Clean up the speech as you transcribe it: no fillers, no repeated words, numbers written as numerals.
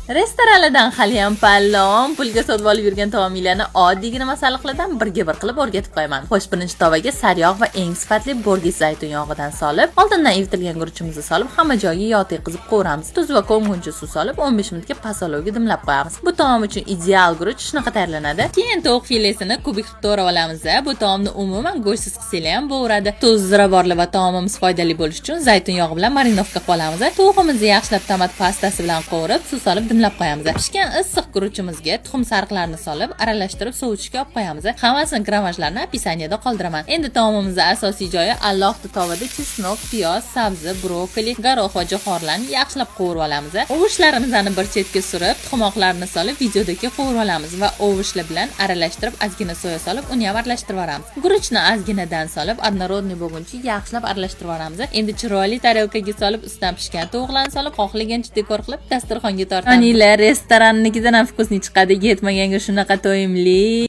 Restoranlardan haliyam palon pulga sotib olib yurgan taomlarni oddiygina masalliqlardan birga bir qilib o'rgatib qo'yaman. Xo'sh, birinchi tovaga sariyog' va eng sifatli Borges zaytun yog'idan solib, oldindan evitilgan guruchimizni solib, hamma joyiga yog' tekkizib qovuramiz. Tuz va ko'mguncha suv solib, 15 minutga past olovga dimlab qo'yamiz. Bu taom uchun ideal guruch shunaqa tayyorlanadi. Keyin tovuq filesini kubik qilib to'g'rab olamiz. Bu taomni umuman go'shtsiz qilsanglar ham bo'laveradi. Tuz, ziravorli va taomimiz foydali bo'lishi uchun zaytun yog'i bilan marinovka qilib olamiz. Tovuqimizni yaxshilab tomat pastasi bilan qovurib, suv solib dimlab qo'yamiz. Pishgan issiq guruchimizga tuxum sariqlarini solib, aralashtirib sovutishga olib qo'yamiz. Hammasini grammajlarni описание da qoldiraman. Endi taomimizning asosiy joyi alohida tovada чеснок, piyoz, sabzi, brokoli, горох va jo'xorilarni yaxshilab qovurib olamiz. Овощ larimizni bir chetga surib, tuxumoqlarni solib, videodagi qovurib olamiz va овощ lar bilan aralashtirib, ozgina soya solib, uni ham aralashtirib yuboramiz. Guruchni ozginadan solib, однородный bo'lguncha yaxshilab aralashtirib yuboramiz. Endi chiroyli tarelkaga solib, ustidan pishgan tovuqlarni solib, xohlagancha dekor qilib, dasturxonga tortamiz. Onanglar restorannikidan ham вкусный chiqadi, yetmaganga shunaqa to'yimli.